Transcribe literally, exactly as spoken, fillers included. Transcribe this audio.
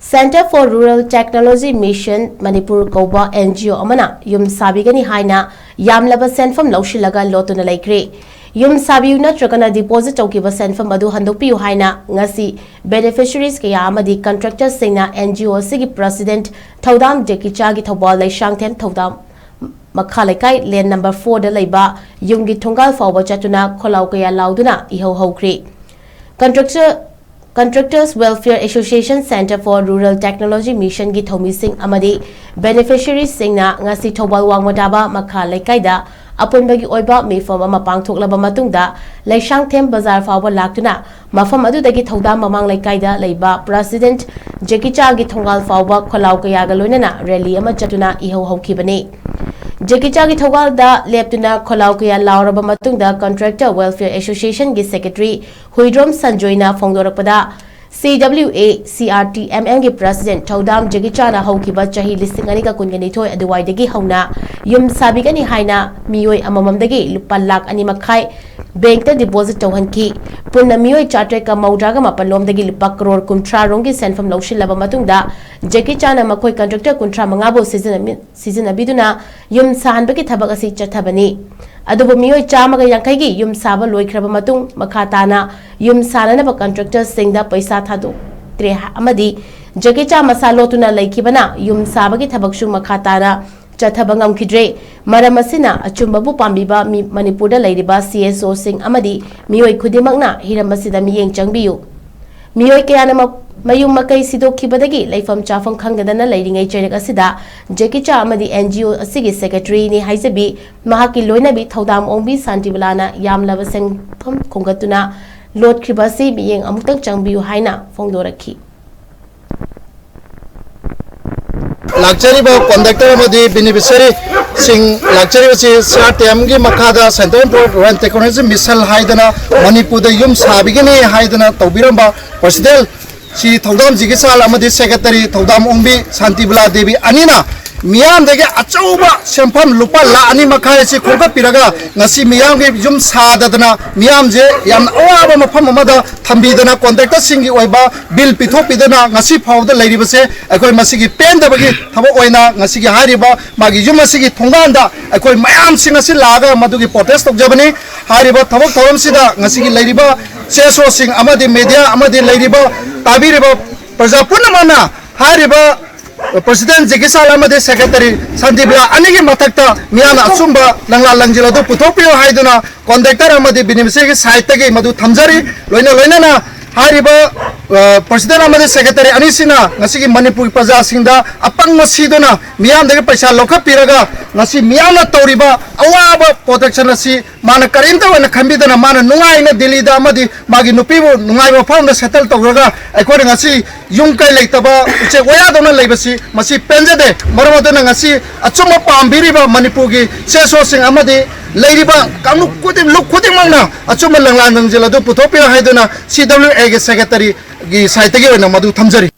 Centre for Rural Technology Mission Manipur ꯀꯧꯕ N G O ꯑꯃꯅ ꯌꯨꯝ ꯁꯥꯕꯤꯒꯅꯤ ꯍꯥꯏꯅ ꯌꯥꯝꯂꯕ ꯁꯦꯟꯐꯝ ꯂꯧꯁꯤꯜꯂꯒ ꯂꯣꯠꯇꯨꯅ ꯂꯩꯈ꯭ꯔꯦ꯫ ꯌꯨꯝ ꯁꯥꯕꯤꯌꯨ ꯅꯠꯇ꯭ꯔꯒꯅ deposit ꯇꯧꯈꯤꯕ ꯁꯦꯟꯐꯝ ꯑꯗꯨ ꯍꯟꯗꯣꯛꯄꯤꯌꯨ ꯍꯥꯏꯅ ꯉꯁꯤ beneficiaries ꯀꯌꯥ ꯑꯃꯗꯤ contractorsꯁꯤꯡꯅ N G O ꯑꯁꯤꯒꯤ president ꯊꯧꯗꯥꯝ ꯖꯦꯀꯤꯆꯥꯒꯤ ꯊꯧꯕꯥꯜ ꯂꯩꯁꯥꯡꯊꯦꯝ ꯊꯧꯗꯥꯝ ꯃꯈꯥ ꯂꯩꯀꯥꯏ land number fourꯗ ꯂꯩꯕ ꯌꯨꯝꯒꯤ ꯊꯣꯡꯒꯥꯜ ꯐꯥꯎꯕ ꯆꯠꯇꯨꯅ ꯈꯣꯜꯂꯥꯎ ꯀꯌꯥ ꯂꯥꯎꯗꯨꯅ ꯏꯍꯧ ꯍꯧꯈ꯭ꯔꯦ꯫ Contractor Contractors Welfare Association Centre for Rural Technology Missionꯒꯤ ꯊꯧꯃꯤꯁꯤꯡ ꯑꯃꯗꯤ beneficiariesꯁꯤꯡꯅ ꯉꯁꯤ ꯊꯧꯕꯥꯜ ꯋꯥꯡꯃ ꯇꯥꯕ ꯃꯈꯥ ꯂꯩꯀꯥꯏꯗ ꯑꯄꯨꯟꯕꯒꯤ ꯑꯣꯏꯕ ꯃꯤꯐꯝ ꯑꯃ ꯄꯥꯡꯊꯣꯛꯂꯕ ꯃꯇꯨꯡꯗ ꯂꯩꯁꯥꯡꯊꯦꯝ ꯕꯖꯥꯔ ꯐꯥꯎꯕ ꯂꯥꯛꯇꯨꯅ ꯃꯐꯝ ꯑꯗꯨꯗꯒꯤ ꯊꯧꯗꯥꯝ ꯃꯃꯥꯡ ꯂꯩꯀꯥꯏꯗ ꯂꯩꯕ president ꯖꯦꯀꯤꯆꯥꯒꯤ ꯊꯣꯡꯒꯥꯜ ꯐꯥꯎꯕ ꯈꯣꯜꯂꯥꯎ ꯀꯌꯥꯒ ꯂꯣꯏꯅꯅ rally ꯑꯃ ꯆꯠꯇꯨꯅ ꯏꯍꯧ ꯍꯧꯈꯤꯕꯅꯤ꯫ ꯖꯦꯀꯤꯆꯥꯒꯤ ꯊꯧꯒꯥꯜꯗ ꯂꯦꯞꯇꯨꯅ ꯈꯣꯜꯂꯥꯎ ꯀꯌꯥ ꯂꯥꯎꯔꯕ ꯃꯇꯨꯡꯗ Contractor Welfare Associationꯒꯤ secretary Huidrom ꯁꯟꯖꯣꯏꯅ ꯐꯣꯡꯗꯣꯔꯛꯄꯗ, C W A C R T M Mꯒꯤ president ꯊꯧꯗꯥꯝ ꯖꯦꯀꯤꯆꯥꯅ ꯍꯧꯈꯤꯕ ꯆꯍꯤ ꯂꯤꯁꯤꯡ ꯑꯅꯤꯒ ꯀꯨꯟꯒ ꯅꯤꯊꯣꯏ ꯑꯗꯨꯋꯥꯏꯗꯒꯤ ꯍꯧꯅ ꯌꯨꯝ ꯁꯥꯕꯤꯒꯅꯤ ꯍꯥꯏꯅ ꯃꯤꯑꯣꯏ ꯑꯃꯃꯝꯗꯒꯤ ꯂꯨꯄꯥ ꯂꯥꯈ ꯑꯅꯤ ꯃꯈꯥꯏ bankꯇ deposit ꯇꯧꯍꯟꯈꯤ꯫ ꯄꯨꯟꯅ ꯃꯤꯑꯣꯏ ꯆꯥꯇ꯭ꯔꯦꯠꯀ ꯃꯧꯗ꯭ꯔꯥꯒ ꯃꯥꯄꯜ ꯂꯣꯝꯗꯒꯤ ꯂꯨꯄꯥ ꯀꯔꯣꯔ ꯀꯨꯟꯊ꯭ꯔꯥ ꯔꯣꯝꯒꯤ ꯁꯦꯟꯐꯝ ꯂꯧꯁꯤꯜꯂꯕ ꯃꯇꯨꯡꯗ ꯖꯦꯀꯤꯆꯥꯅ ꯃꯈꯣꯏ contractor ꯀꯨꯟꯊ꯭ꯔꯥ ꯃꯉꯥꯕꯨ ꯁꯤꯖꯤꯟꯅꯃꯤ-, ꯁꯤꯖꯤꯟꯅꯕꯤꯗꯨꯅ ꯌꯨꯝ ꯁꯥꯍꯟꯕꯒꯤ ꯊꯕꯛ ꯑꯁꯤ ꯆꯠꯊꯕꯅꯤ꯫ ꯑꯗꯨꯕꯨ ꯃꯤꯑꯣꯏ ꯆꯥꯝꯃꯒ ꯌꯥꯡꯈꯩꯒꯤ ꯌꯨꯝ ꯁꯥꯕ ꯂꯣꯏꯈ꯭ꯔꯕ ꯃꯇꯨꯡ ꯃꯈꯥ ꯇꯥꯅ ꯌꯨꯝ ꯁꯥꯅꯅꯕ contractorꯁꯤꯡꯗ ꯄꯩꯁꯥ ꯊꯥꯗꯣꯛꯇ꯭ꯔꯦ ꯍꯥ-, ꯑꯃꯗꯤ ꯖꯦꯀꯤꯆꯥ ꯃꯁꯥ ꯂꯣꯠꯇꯨꯅ ꯂꯩꯈꯤꯕꯅ ꯌꯨꯝ ꯁꯥꯕꯒꯤ ꯊꯕꯛꯁꯨ ꯃꯈꯥ ꯇꯥꯅ ꯆꯠꯊꯕ ꯉꯝꯈꯤꯗ꯭ꯔꯦ꯫ ꯃꯔꯝ ꯑꯁꯤꯅ ꯑꯆꯨꯝꯕꯕꯨ ꯄꯥꯝꯕꯤꯕ ꯃꯤ-, ꯃꯅꯤꯄꯨꯔꯗ ꯂꯩꯔꯤꯕ C S Oꯁꯤꯡ ꯑꯃꯗꯤ ꯃꯤꯑꯣꯏ ꯈꯨꯗꯤꯡꯃꯛꯅ ꯍꯤꯔꯝ ꯑꯁꯤꯗ ꯃꯤꯠꯌꯦꯡ ꯆꯪꯕꯤꯌꯨ꯫ ꯃꯤꯑꯣꯏ ꯀꯌꯥꯅ ꯃ-, ꯃꯌꯨꯝ ꯃꯀꯩ ꯁꯤꯗꯣꯛꯈꯤꯕꯗꯒꯤ ꯂꯩꯐꯝ ꯆꯥꯐꯝ ꯈꯪꯗꯗꯅ ꯂꯩꯔꯤꯉꯩ ꯆꯩꯔꯛ ꯑꯁꯤꯗ ꯖꯦꯀꯤꯆꯥ ꯑꯃꯗꯤ N G O ꯑꯁꯤꯒꯤ secretaryꯅꯤ ꯍꯥꯏꯖꯕꯤ ꯃꯍꯥꯛꯀꯤ ꯂꯣꯏꯅꯕꯤ ꯊꯧꯗꯥꯝ ꯑꯣꯡꯕꯤ ꯁꯥꯟꯇꯤꯕꯂꯥꯅ ꯌꯥꯝꯂꯕ ꯁꯦꯟꯐꯝ ꯈꯣꯝꯒꯠꯇꯨꯅ ꯂꯣꯠꯈ꯭ꯔꯤꯕ ꯑꯁꯤ ꯃꯤꯠꯌꯦꯡ ꯑꯃꯨꯛꯇꯪ ꯆꯪꯕꯤꯌꯨ ꯍꯥꯏꯅ ꯐꯣꯡꯗꯣꯔꯛꯈꯤ꯫ ꯂꯥꯛꯆꯔꯤꯕ contractor ꯑꯃꯗꯤ beneficiaryꯁꯤꯡ ꯂꯥꯛꯆꯔꯤꯕꯁꯤ C R T Mꯒꯤ ꯃꯈꯥꯗ Centre for Rural Technology Mission ꯍꯥꯏꯗꯅ ꯃꯅꯤꯄꯨꯔꯗ ꯌꯨꯝ ꯁꯥꯕꯤꯒꯅꯤ ꯍꯥꯏꯗꯅ ꯇꯧꯕꯤꯔꯝꯕ president ꯁꯤ ꯊꯧꯗꯥꯝ ꯖꯤꯒꯤꯆꯥ ꯑꯃꯗꯤ secretary ꯊꯧꯗꯥꯝ ꯑꯣꯡꯕꯤ ꯁꯥꯟꯇꯤꯕꯂꯥ ꯗꯦꯕꯤ ꯑꯅꯤꯅ ꯃꯤꯌꯥꯝꯗꯒꯤ ꯑꯆꯧꯕ ꯁꯦꯟꯐꯝ ꯂꯨꯄꯥ ꯂꯥꯈ ꯑꯅꯤ ꯃꯈꯥꯏ ꯑꯁꯤ ꯈꯣꯝꯒꯠꯄꯤꯔꯒ ꯉꯁꯤ ꯃꯤꯌꯥꯝꯒꯤ ꯌꯨꯝ ꯁꯥꯗꯗꯅ ꯃꯤꯌꯥꯝꯁꯦ ꯌꯥꯝꯅ ꯑꯋꯥꯕ ꯃꯐꯝ ꯑꯃꯗ ꯊꯝꯕꯤꯗꯅ ꯀꯣꯟꯇ꯭ꯔꯦꯛꯇꯔꯁꯤꯡꯒꯤ ꯑꯣꯏꯕ ꯕꯤꯜ ꯄꯤꯊꯣꯛꯄꯤꯗꯅ ꯉꯁꯤ ꯐꯥꯎꯕꯗ ꯂꯩꯔꯤꯕꯁꯦ ꯑꯩꯈꯣꯏ ꯃꯁꯤꯒꯤ ꯄꯦꯟꯗꯕꯒꯤ ꯊꯕꯛ ꯑꯣꯏꯅ ꯉꯁꯤꯒꯤ ꯍꯥꯏꯔꯤꯕ ꯃꯥꯒꯤ ꯌꯨꯝ ꯑꯁꯤꯒꯤ ꯊꯣꯡꯒꯥꯟꯗ ꯑꯩꯈꯣꯏ ꯃꯌꯥꯝꯁꯤꯡ ꯑꯁꯤ ꯂꯥꯛꯑꯒ ꯃꯗꯨꯒꯤ ꯄ꯭ꯔꯣꯇꯦꯁ ꯇꯧꯖꯕꯅꯤ꯫ ꯍꯥꯏꯔꯤꯕ ꯊꯕꯛ ꯊꯧꯔꯝꯁꯤꯗ ꯉꯁꯤꯒꯤ ꯂꯩꯔꯤꯕ ꯆꯦꯁꯣꯁꯤꯡ ꯑꯃꯗꯤ ꯃꯦꯗꯤꯌꯥ ꯑꯃꯗꯤ ꯂꯩꯔꯤꯕ ꯇꯥꯕꯤꯔꯤꯕ ꯄ꯭ꯔꯖꯥ ꯄꯨꯝꯅꯃꯛꯅ ꯍꯥꯏꯔꯤꯕ ꯄ꯭ꯔꯁꯤꯗꯦꯟ ꯖꯦꯀꯤꯁꯥꯟ ꯑꯃꯗꯤ ꯁꯦꯀ꯭ꯔꯦꯇꯔꯤ ꯁꯟꯗꯤꯞ ꯂꯥ ꯑꯅꯤꯒꯤ ꯃꯊꯛꯇ ꯃꯤꯌꯥꯝꯅ ꯑꯆꯨꯝꯕ ꯂꯪꯂꯥ ꯂꯪꯖꯤꯜ ꯑꯗꯨ ꯄꯨꯊꯣꯛꯄꯤꯌꯨ ꯍꯥꯏꯗꯨꯅ ꯀꯣꯟꯇ꯭ꯔꯦꯛꯇꯔ ꯑꯃꯗꯤ ꯕꯦꯅꯤꯐꯤꯁꯤꯌꯔꯤꯒꯤ ꯁꯥꯏꯠꯇꯒꯤ ꯃꯗꯨ ꯊꯝꯖꯔꯤ꯫ ꯂꯣꯏꯅ ꯂꯣꯏꯅꯅ ꯍꯥꯏꯔꯤꯕ, ꯑ, ꯄ꯭ꯔꯁꯤꯗꯦꯟ ꯑꯃꯗꯤ ꯁꯦꯀ꯭ꯔꯦꯇꯔꯤ ꯑꯅꯤꯁꯤꯅ ꯉꯁꯤꯒꯤ ꯃꯅꯤꯄꯨꯔꯒꯤ ꯄ꯭ꯔꯖꯥꯁꯤꯡꯗ ꯑꯄꯪꯕ ꯁꯤꯗꯨꯅ ꯃꯤꯌꯥꯝꯗꯒꯤ ꯄꯩꯁꯥ ꯂꯧꯈꯠꯄꯤꯔꯒ ꯉꯁꯤ ꯃꯤꯌꯥꯝꯅ ꯇꯧꯔꯤꯕ ꯑꯋꯥꯕ ꯄ꯭ꯔꯣꯇꯦꯛꯁꯟ ꯑꯁꯤ ꯃꯥꯅ ꯀꯔꯤꯝꯇ ꯑꯣꯏꯅ ꯈꯟꯕꯤꯗꯅ ꯃꯥꯅ ꯅꯨꯡꯉꯥꯏꯅ ꯗꯤꯜꯂꯤꯗ ꯑꯃꯗꯤ ꯃꯥꯒꯤ ꯅꯨꯄꯤꯕꯨ ꯅꯨꯡꯉꯥꯏꯕ ꯃꯐꯝ ꯑꯃꯗ ꯁꯦꯇꯜ ꯇꯧꯔꯒ ꯑꯩꯈꯣꯏꯅ ꯉꯁꯤ ꯌꯨꯝ ꯀꯩ ꯂꯩꯇꯕ ꯎꯆꯦꯛ ꯋꯥꯌꯥꯗꯧꯅ ꯂꯩꯕꯁꯤ ꯃꯁꯤ ꯄꯦꯟꯖꯗꯦ꯫ ꯃꯔꯝ ꯑꯗꯨꯅ ꯉꯁꯤ ꯑꯆꯨꯝꯕ ꯄꯥꯝꯕꯤꯔꯤꯕ ꯃꯅꯤꯄꯨꯔꯒꯤ ꯆꯦꯁꯣꯁꯤꯡ ꯑꯃꯗꯤ ꯂꯩꯔꯤꯕ ꯀꯥꯡꯂꯨꯞ ꯈꯨꯗꯤꯡ, ꯂꯨꯞ ꯈꯨꯗꯤꯡꯃꯛꯅ ꯑꯆꯨꯝꯕ ꯂꯪꯂꯥꯟ ꯂꯪꯖꯤꯜ ꯑꯗꯨ ꯄꯨꯊꯣꯛꯄꯤꯌꯨ ꯍꯥꯏꯗꯨꯅ ꯁꯤ ꯗꯕ꯭ꯂꯤꯎ ꯑꯦꯒꯤ ꯁꯦꯀ꯭ꯔꯦꯇꯔꯤꯒꯤ ꯁꯥꯏꯠꯇꯒꯤ ꯑꯣꯏꯅ ꯃꯗꯨ ꯊꯝꯖꯔꯤ꯫